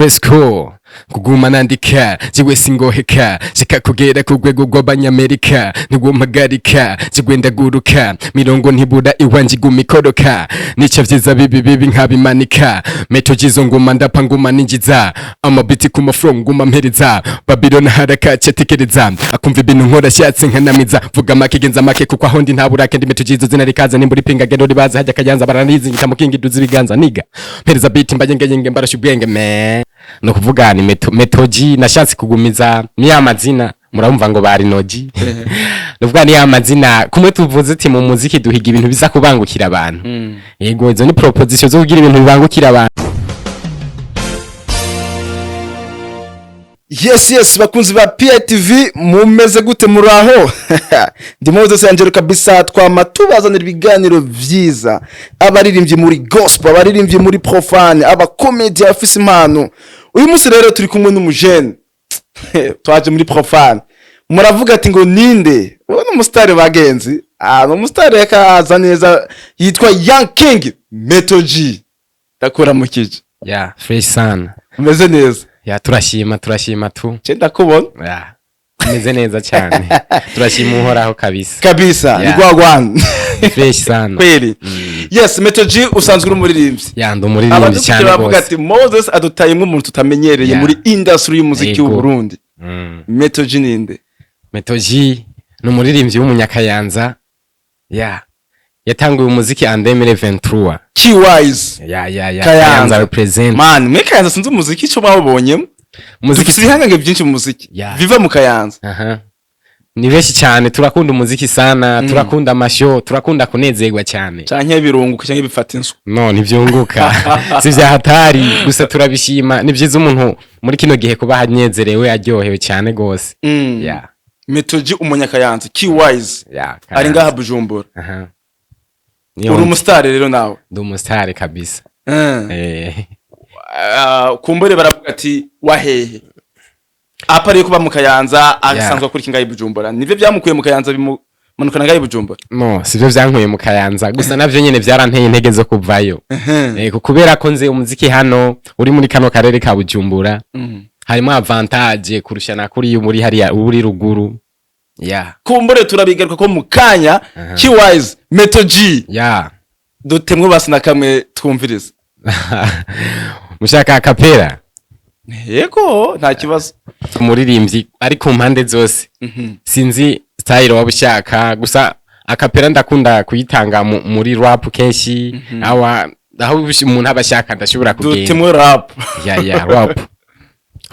Let's go. Kuguma nandika jiwe singoheka, shika kugera ku rwego rw'Abanyamerika, ntiwompagarika, jigwe ndaguruka, mirongo ntibura iwanje iguma ikoroka, nica vyiza bibi bibi nkabimanika, meto jizo nguma ndapa nguma ninjiza amabiti ku mafro nguma mpereza Babylon haraka cetekereza akumva ibintu nkora shatse nkanamiza, vuga make genza make kuko aho ndi nta burake, ndi meto jizo zina rikaza nimbura ipinga gendo ribaza hajya Kayanza baranizi ngita mukingi duzi ibiganza niga mpereza beat mbayengeyenge mbarasha ubwenge me no kuvuga ni Meto G. Nashatse kugumiza ni ya mazina murumva ngo bari noji, nuvuga ni ya mazina kumwe tuvuze ati mu muziki duhiga ibintu biza kubangukira abantu. Yego, izo ni proposition zo kugira ibintu bibangukira abantu. Yes, bakunzi ba PITV, mumeze gute? Muraho? Ndi Moses Angelo kabisa, twama tubazanira ibiganiro vyiza, abaririmbyi muri gospel, abaririmbyi muri profane, abakomedi, abafise impano. Uyu munsi rero turi kumwe n'umujene, twaje muri profane. Muravuga ati ngo ninde uwo? Ni umusitari bagenzi, ni umusitari yakaza neza, yitwa Young King Meto G. Ndakuramukije. Ya, fresh sana. Umeze neza? Ya, turashima, turashima tu. Ce ndakubona. Ya, tumeze neza cyane, turashima Uhoraho kabisa. Kabisa ni Yeah. gwagwana. Fresh sana. Kweli. Yes, Meto G, usanzwe uri umuririmbyi. Ya, ndi umuririmbyi Abadukurikiye cyane bavuga rwose. ati Moses adutayemwo umuntu tutamenyereye muri industry y'umuziki w'u Burundi. Meto G ninde? Meto G ni umuririmbyi w'umunyakayanza, ya yatanguye umuziki en 2023. Kiwise. Ya. Kayanza. Kayanza represent. Man, mwe Kayanza sinzi umuziki ico mwawubonyemo. Umuziki Dufise ibihangange byinshi mu muziki viva mu Kayanza. Aha. Ni benshi cyane, turakunda umuziki sana, turakunda amasho, turakunda kunezerwa cyane. Canke birunguka canke bifata inzu? No, ntibyunguka, si vya hatari, gusa turabishima. Ni byiza umuntu muri kino gihe kuba anezerewe, aryohewe cyane gose. Ya. Meto G umunyakayanza Kiwise Ya. ari ngaha Bujumbura. Aha. Uri Niyo umusitari rero nawe. Ndi umusitari kabisa. Eh. Ah, kumbure baravuga ati wahehe apa ariyo kuba mu Kayanza, asanzwe akora iki ngaha i Bujumbura? Nivyo byamukuye mu Kayanza bimumanukana ngaha i Bujumbura? No, sivyo vyankuye mu Kayanza, gusa navyo nyene vyaranteye intege zo kuvayo. Eh, kubera ko nze umuziki hano uri muri kano karere ka Bujumbura harimo avantage kurusha na kuri muri hariya uri ruguru. Ya. Kumbure turabigaruka ko mu kanya. Kiwise Meto G, dutemwe basi na kamwe twumvirize. Mushaka a cappella? Yego, nta kibazo. Umuririmbyi ari ku mpande zose. Sinzi style waba ushaka, gusa a cappella ndakunda kuyitanga muri rap kenshi, awa aho umuntu aba ashaka ndashobora kugenda. Dutemwe rap. Ya, rap.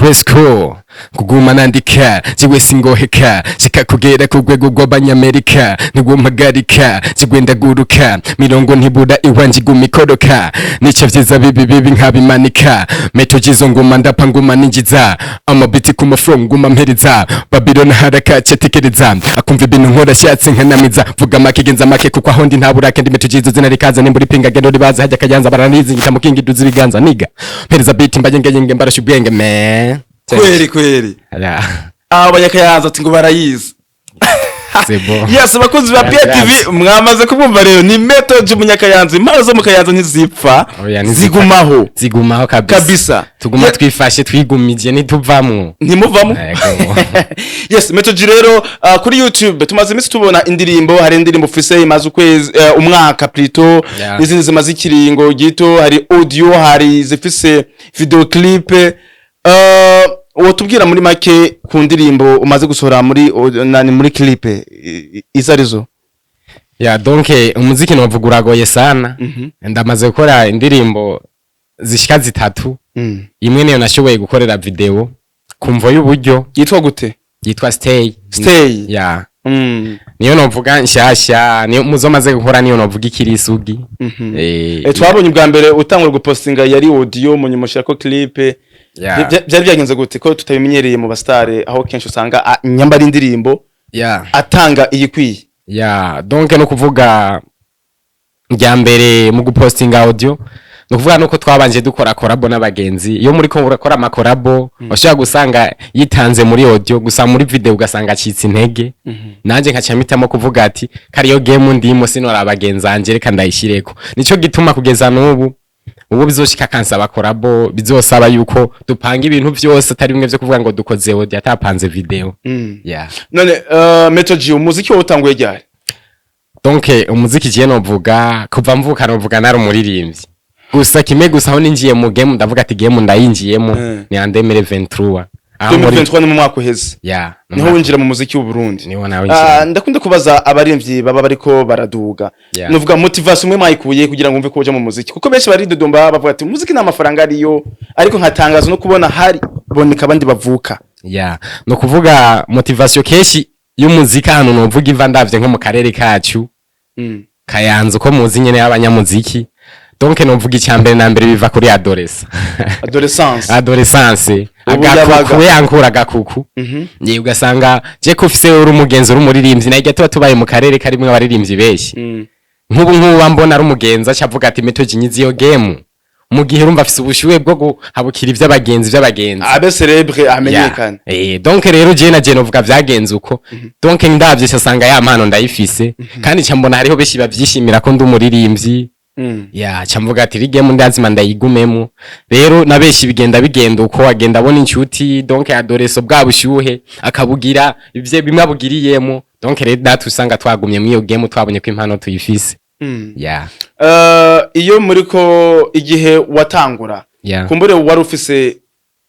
Let's go. Kuguma nandika jiwe singoheka, shika kugera ku rwego rw'Abanyamerika, ntiwompagarika, jigwe ndaguruka, mirongo ntibura iwanje iguma ikoroka, nica vyiza bibi bibi nkabimanika, meto jizo nguma ndapa nguma ninjiza amabiti ku mafro nguma mpereza Babylon haraka cetekereza akumva ibintu nkora shatse nkanamiza, vuga make genza make kuko aho ndi nta burake, ndi Meto Jizo zina rikaza nimbura ipinga gendo ribaza hajya Kayanza baranizi ngita mukingi duzi ibiganza niga mpereza beat mbayengeyenge mbarasha ubwenge me. Kweli kweli. Ya. Aba banyakayanza ati ngo barayizi. C'est bon. Yes, abakunzi ba Barazi. PTV, mwamaze kubumva rero ni Meto G umunyakayanza. Impano zo mu Kayanza ntizipfa. Oya, ntizipfa. Zigumaho. Zigumaho kabisa. Kabisa. Tuguma twifashe, twigumije, ntituvamwo. Ntimuvamo. Yego. Yes, Meto G rero, kuri YouTube tumaze iminsi tubona indirimbo. Hari indirimbo ufise imaze ukwezi, umwaka plutôt, n'izindi zimaze ikiringo gito. Hari audio, hari zifise video clip. Wotubwira muri make ku ndirimbo umaze gusohora muri nani, muri clip izo arizo? Ya, donc umuziki novuga uragoye sana. Ndamaze gukora indirimbo zishika zitatu. Imwe niyo nashoboye gukorera video kumvo y'uburyo. Yitwa gute? Yitwa Stay. Stay. Ya. Niyo novuga nshasha, niyo muzo maze gukora, niyo novuga ikiri isugi. Eh. Twabonye ubwa mbere utangura gupostinga yari audio, mu nyuma ushirako clip. Ya. Byari byagenze gute ko tutabimenyereye mu basitare, aho kenshi usanga nyambara indirimbo atanga iyikwiye? Ya, donc no kuvuga rya mbere mu gupostinga audio, ni ukuvuga nuko twabanje dukora collabo n'abagenzi. Iyo muri ko murakora amacollabo, ushobora gusanga yitanze muri audio gusa, muri video ugasanga acitse intege. Nanjye nkaca mpitamo kuvuga ati kariyo game ndimo, sinora abagenzi anje, reka ndayishireko. Nico gituma kugeza n'ubu Ubu bizoshika kansaba collabo, bizosaba yuko dupanga ibintu vyose, atari bimwe vyo kuvuga ngo dukoze audio atapanze video. Yeah. None Meto G, umuziki wowe utanguye ryari? Donc umuziki je novuga kuva mvuka, novuga nari umuririmbyi gusa. Kimwe gusa, aho ninjiye mu game ndavuga ati game ndayinjiyemo ni en 2023, aho muri 2023 ni mu mwaka uheze? Yeah. Niho winjira mu muziki w'u Burundi? Niho nawe winjira. Ndakunda kubaza abaririmbyi baba bariko baraduga, nuvuga motivation umwe mwayikuye kugira ngo umve ko uja mu muziki, kuko benshi baridodomba bavuga ati umuziki nta mafaranga ariyo, ariko nkatangaza no kubona hari boneka abandi bavuka. Yeah, no kuvuga motivation kenshi y'umuziki ahantu novuga iva, ndavye nko mu karere kacu Kayanza, uko muzi nyene y'abanyamuziki, donc novuga icya mbere na mbere biva kuri adolescence. Adolescence. Adolescence. Ubuyabaga. Agakuku yankura agakuku. Ye ugasanga je ko ufise uri umugenzi uri umuririmbyi, nayo tuba tubaye mu karere karimwo abaririmbyi benshi. Nk'ubu mbona ari umugenzi aca avuga ati: "Meto jinyizi iyo game", mu gihe urumva afise ubushuhe bwo guhabukira ivy'abagenzi. Abe célèbre, amenyekane. Yeah. Donc rero je na je novuga vyagenze uko. Donc ndavye sasanga ya mpano ndayifise, kandi ca mbona hariho benshi bavyishimira ko ndi umuririmbyi. Ya, ca mvuga ati rigemu ndazima ndayigumemo. Rero na benshi bigenda bigenda uko agenda abona inshuti, donc adoreso bwa bushuhe akabugira ivyo bimwe abugiriyemo. Donc rero natwe usanga twagumye muri iyo game, twabonye ko impano tuyifise. Yeah. Iyo muriko igihe watangura, kumbure wari ufise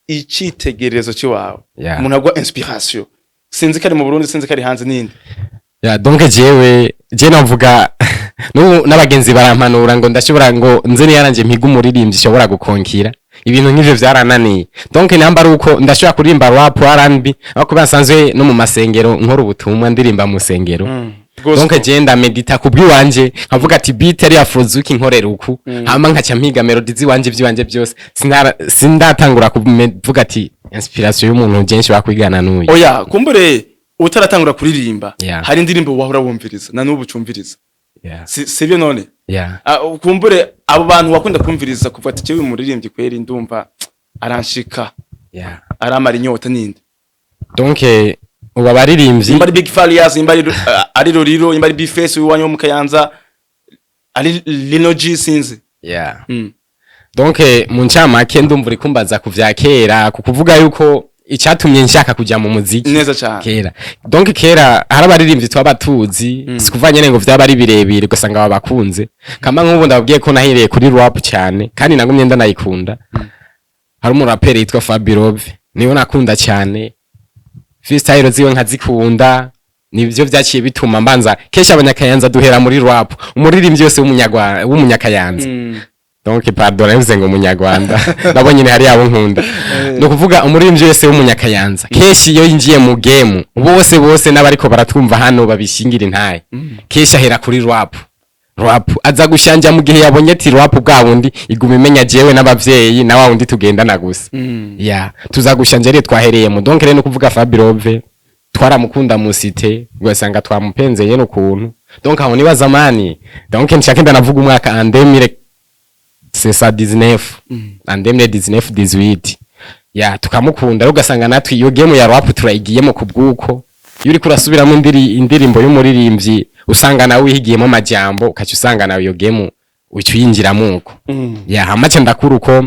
icitegererezo cy'iwawe, umuntu agwa inspiration, sinzi ko ari mu Burundi, sinzi ko ari hanze, ninde? Ya, donc jewe je navuga n'ubu n'abagenzi barampanura ngo ndashobora ngo nze niyaranje mpiga umuririmbyi ishobora gukonkira ibintu nk'ivyo. Vyarananiye. Donc namba ari uko ndashobora kuririmba rap, R&B, aho kuba nsanzwe no mu masengero nkora ubutumwa, ndirimba mu sengero. Gospel. Donc je ndamedita ku bw'iwanje, nkavuga ati beat ari afrozouk nkorera uku, hama nkaca mpiga melody ziwanje, ivy'iwanje byose. Sindatangura kuvuga ati inspiration y'umuntu je nshobora kwigana n'uyu. Oya, kumbure utaratangura kuririmba, hari indirimbo wahora wumviriza na n'ubu ucumviriza? Yeah. Si sibyo none? Yeah. Ah, kumbure abo bantu wakunda kumviriza kuva ati jewe umuririmbyi kweri ndumva aranshika, aramara inyota, ninde? Donc ubu abaririmbyi Nimba ari Big Farious, nimba ari Roriro, nimba ari Bface iwanyu wo mu Kayanza, ari Lino G, sinzi. Donc mu ncamake ndumva uri kumbaza ku vya kera, ku kuvuga yuko icyatumye nshaka kuja mu muziki. Neza cyane. Kera, donc kera hari abaririmbyi twaba tuzi, si kuva nyene ngo vyaba ari birebire, ugasanga babakunze kama nk'ubu. Ndababwiye ko nahereye kuri rap cyane kandi nagumye ndanayikunda. Hari umuraperi yitwa Fabirove, niwe nakunda cyane, freestyle ziwe nkazikunda. Nivyo vyaciye bituma mbanza. Kenshi abanyakayanza duhera muri rap. Umuririmbyi wese w'umunyarwanda, w'umunyakayanza, donc pardon, navuze ngo umunyarwanda, nabo nyine hari abo nkunda. Ni ukuvuga umuririmbyi wese w'umunyakayanza kenshi iyo yinjiye mu game, bose bose n'abariko baratwumva hano babishingira intaye, kenshi ahera kuri rap. Rap aza gushanja mu gihe yabonye ati rap bwa wundi iguma imenya jewe n'abavyeyi na wa wundi tugendana gusa. Ya, tuza gushanja rero twahereyemo. Donc rero no kuvuga Fabirove twaramukunda mu cité, ugasanga twamupenze nyene ukuntu. Donc aho niba zamani, donc nshaka ndanavuga umwaka en 2000, c'est ça, 19, en 2019, 18, ya, tukamukunda rero. Ugasanga natwe iyo game ya rap turayigiyemo kubwuko iyo uriko urasubiramo indirimbo y'umuririmbyi, usanga nawe wihigiyemo amajambo, ukaca usanga nawe iyo game uca uyinjiramo uko. Ya, hama ca ndakura uko,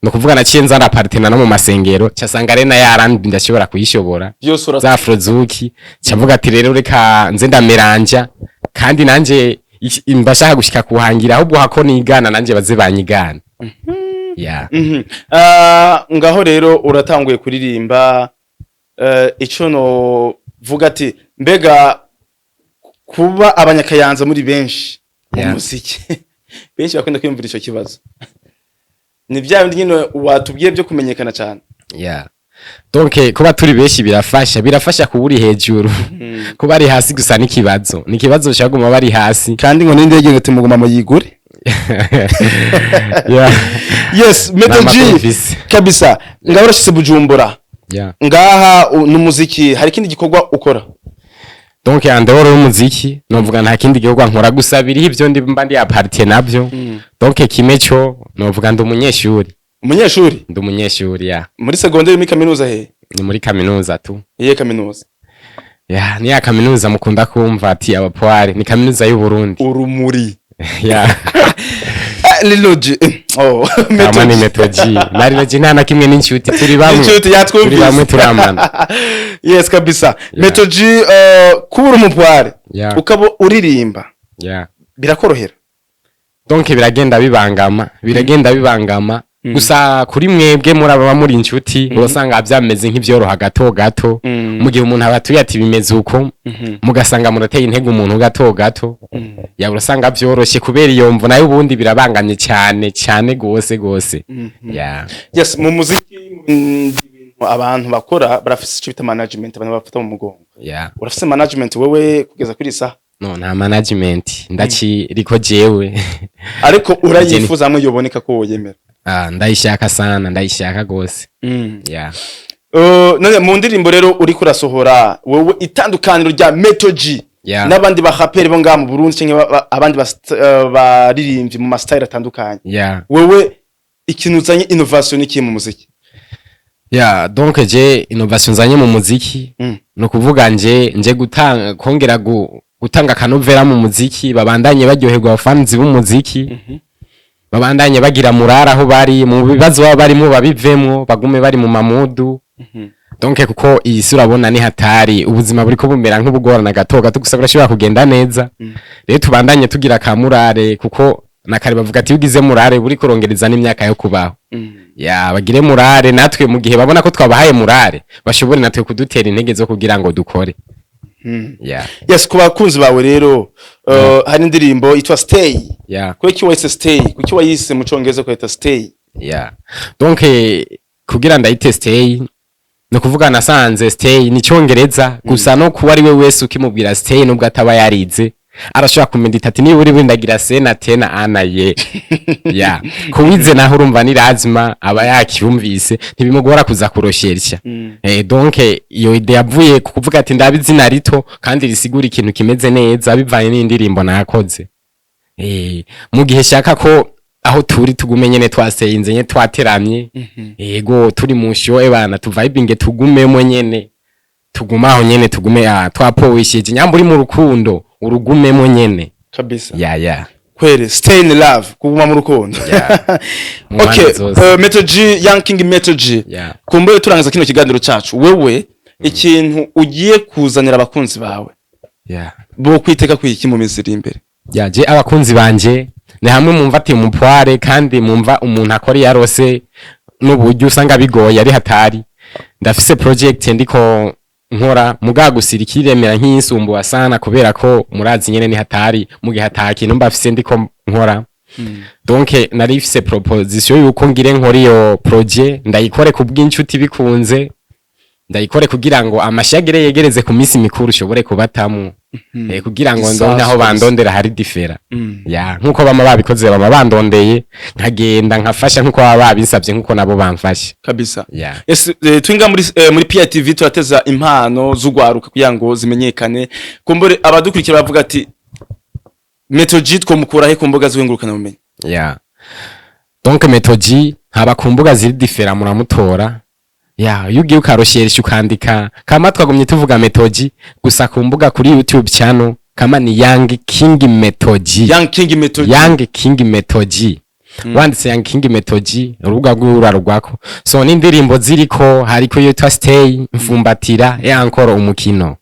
ni ukuvuga naciye nza ndapartena no mu masengero, casanga rero na yarandi ndashobora kuyishobora. Byose za afrozuki, cavuga ati rero reka nze ndameranja, kandi nanje mbashaka gushika kuhangira ahubwo hako nigana nanje baze banyigana, ya. Ngaho rero uratanguye kuririmba, ico no vuga ati mbega kuba abanyakayanza muri benshi mu muziki, benshi bakunda kwiyumvira ico kibazo, ni bya bindi nyine watubwiye byo kumenyekana cyane. Yeah. Donc kuba turi benshi birafasha kuba uri hejuru. Kuba ari hasi gusa n'ikibazo, ni ikibazo cyaguma bari hasi. Kandi ngo n'indege ngo timuguma muyigure. Yes, Meto G. N'amakuru mfise. Kabisa, ngaho urashitse Bujumbura. Ngaha n'umuziki, hari ikindi gikorwa ukora? Donc en dehors y'umuziki novuga nta kindi gikorwa nkora, gusa biriho ivyo ndi mba ndi apartie navyo. Donc kimwe cyo novuga ndi umunyeshuri. Umunyeshuri? Ndi umunyeshuri, ya. Muri secondaire, muri kaminuza, he? Ni muri kaminuza tu. Iyihe kaminuza? Ya, ni ya kaminuza mukunda kumva ati abapoire, ni kaminuza y'u Burundi. Urumuri. Ya. Lino G, oh. Kama ni Meto G na Lino G, nta na kimwe n'inshuti, turi bamwe. Inshuti yatwumvise. Turi bamwe, turamana. Yes, kabisa. Meto G, kuba uri umupware, ukaba uririmba, birakorohera? Donc biragenda bibangama, biragenda bibangama. Gusa kuri mwebwe muraba muri inshuti, urasanga byameze nk'ivyoroha gato gato. Mu gihe umuntu abatuye ati bimeze uko, mugasanga murateye intege umuntu gato gato, ya, urasanga byoroshye kubera iyo mvu. Nayo ubundi birabangamye cyane cyane gose gose, ya. Yes, mu muziki, ibintu abantu bakora, barafise icyo bita management, abantu bafata mu mugongo. Urafise management wewe kugeza kuri iyi saha? No, nta management, ndakiriko jewe. Ariko urayifuza hamwe yoboneka ko woyemera? Ah, ndayishaka sana, ndayishaka gose, ya. None mu ndirimbo rero uriko urasohora wewe, itandukaniro rya Meto G n'abandi baraperi bo ngaha mu Burundi canke abandi baririmbyi mu ma style atandukanye, wewe ikintu uzanye, innovation ni mu muziki? Ya, donc je innovation nzanye mu muziki, no kuvuga nje gutanga, kongera gutanga akanovera mu muziki, babandanye baryoherwa, abafanzi b'umuziki babandanye bagira murara aho bari mu bibazo baba barimo, babivemwo, bagume bari mu mamudu. Donc kuko iyi si urabona ni hatari, ubuzima buriko bumera nk'ubugorana gato gato, gusa burashobora kugenda neza. Rero tubandanye tugira ka morale, kuko na kare bavuga ati iyo ugize morale buri kurongereza n'imyaka yo kubaho. Ya, bagire morale, natwe mu gihe babona ko twabahaye morale, bashobore natwe kudutera intege zo kugira ngo dukore, ya. Yes, ku bakunzi bawe rero, hari indirimbo yitwa Stay. Kuki wayise Stay? Kuki wayise mu Congereza ukayita Stay? Ya, donc kugira ndayite Stay, no kuvuga nasanze stay ni Cyongereza gusa, no kuba ari we wese ukimubwira stay, nubwo ataba yarize, arashobora kumedita ati niba uri windagira se na te na a na ye. Ya, kuwize naho urumva ni lazima aba yakyumvise, ntibimugora kuza kuroshersha. Donc iyo idée yavuye ku kuvuga ati ndaba izina rito kandi risigura ikintu kimeze neza, bivanye n'indirimbo nakoze. Mu gihe shaka ko aho turi tugume nyene twaseyinze nyene, twateramye, yego, turi mu show ebana, tuvibinge, tugumemo nyene, tugume aho nyene, tugume twapowishije nyamba uri mu rukundo, urugumemo nyene. Kabisa. Ya. Kweli, stay in love, kuguma mu rukundo. Yeah. Mu Okay. mpande zose. Meto G, Young King Meto G, kumbe turangiza kino kiganiro cacu, wewe ikintu ugiye kuzanira abakunzi bawe bo kwiteka kwiki mu minsi iri imbere? Ya, je abakunzi banje ni hamwe mumva ati umupware, kandi mumva umuntu akora yarose n'uburyo usanga bigoye, ari hatari. Ndafise project ndiko nkora, muga gusira ikiremera nk'insumbuwa sana, kubera ko murazi nyene ni hatari mu gihe atakintu mba fise ndiko nkora. Donc nari mfise proposition yuko ngire nkora iyo projet, ndayikore kubw'inshuti bikunze, ndayikore kugira ngo amashagire yegereze ku minsi mikuru ushobore kubatamu, kugira ngo ndonke aho bandondera hari différent. Ya, nkuko bama babikoze, bama bandondeye nkagenda nkafasha, nkuko baba babinsabye, nkuko nabo bamfasha. Kabisa. Ya. Yes, twinga muri PITV turateza impano z'ugwaruka kugira ngo zimenyekane. Kumbure abadukurikira bavuga ati Meto G twomukura he ku mbuga z'ingurukana bumenyi? Ya, donc Meto G haba ku mbuga ziri différent muramutora. Ya, iyo ugiye ukarosheresha ukandika kama twagumye tuvuga Meto G gusa ku mbuga, kuri YouTube channel kama ni Young King Meto G. Young King Meto G. Young King Meto G. Wanditse Young King Meto G, urubuga rwiwe rwako. So n'indirimbo ziriko, hariko iyo yitwa Stay, Mfumbatira, ya encore umukino,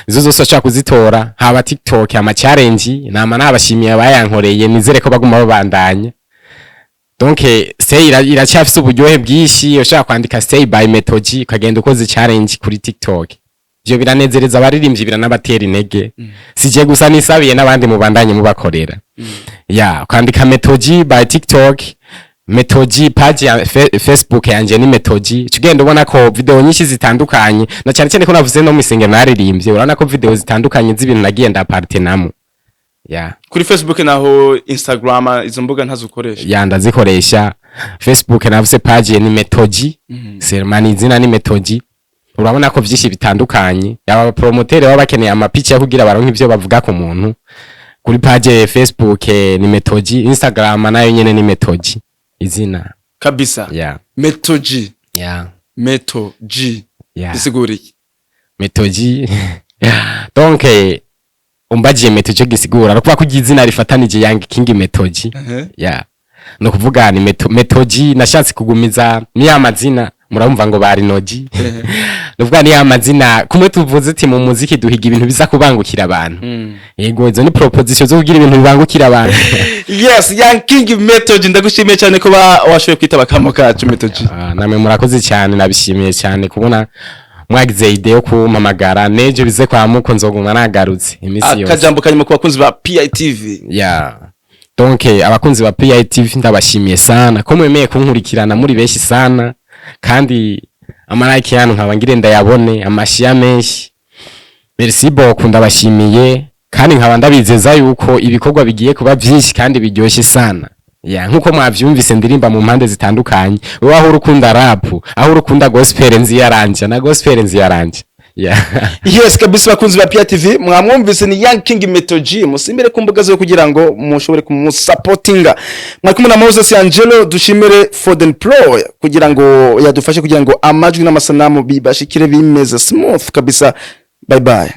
izo zose ushobora kuzitora. Haba TikTok ama challenge nama nabashimiye abayankoreye, nizere ko baguma babandanya. Donc Stay iracyafise uburyohe bwinshi. Ushobora kwandika Stay by Meto G, ukagenda ukoze challenge kuri TikTok. Ivyo biranezereza abaririmbyi, biranabatera intege. Sije gusa nisabiye n'abandi mubandanye mubakorera. Ya, ukandika Meto G by TikTok, Meto G page ya Facebook yanje ni Meto G. Tugenda ubona ko video nyinshi zitandukanye, na cyane cyane ko navuze no mwisenge naririmbye, urabona ko video zitandukanye z'ibintu nagiye ndapartenamo, ya. Kuri Facebook naho, Instagram, izo mbuga ntazukoresha? Ya, ndazikoresha. Facebook navuze page ni Meto G, seulement ni izina ni Meto G. Urabona ko vyinshi bitandukanye, yaba promoteur baba bakeneye amapicha yo kugira baronke ivyo bavuga ku muntu, kuri page ya Facebook ni Meto G. Instagram nayo nyene ni Meto G izina. Kabisa. Ya. Meto G. Ya. Meto G. Ya. Bisigura iki? Meto G, donc umbajiye Meto G gisigura no kuba kugira izina rifatanije Young King Meto G. Ya. No kuvuga ni Metoji, nashatse kugumiza ni ya mazina murumva ngo bari noji. Nuvuga ni ya mazina kumwe tuvuze ati mu muziki duhiga ibintu biza kubangukira abantu. Yego, izo ni proposition zo kugira ibintu bibangukira abantu. Yes, Young King Metoji, ndagushimiye cyane kuba washoboye kwitaba akamo kacu, Metoji. Ah, namwe murakoze cyane, nabishimiye cyane kubona mwagize idée yo kumpamagara. Nejo bize kwa muko nzoguma nagarutse imisi yose. Akajambo kanyuma ku bakunzi ba PITV. Ya, donc abakunzi ba PITV, ndabashimiye sana ko mwemeye kunkurikirana muri benshi sana, kandi ama like yanyu nkaba ngire ndayabone, amashiya menshi. Merci beaucoup, ndabashimiye kandi nkaba ndabizeza yuko ibikorwa bigiye kuba byinshi kandi biryoshye sana. Ya, nkuko mwavyumvise, ndirimba mu mpande zitandukanye. Wowe aho urukunda rap, aho urukunda gospel, nzi yaranje na gospel nzi yaranje. Ya. Yes kabisa, bakunzi ba PITV, mwamwumvise, ni Young King Metoji. Musimbire ku mbuga ziwe kugira ngo mushobore kumusapotinga. Mwari kumwe na Moses Angelo. Dushimire Foden Pro kugira ngo yadufashe kugira ngo amajwi n'amasanamu bibashikire bimeze smooth kabisa. Bye bye.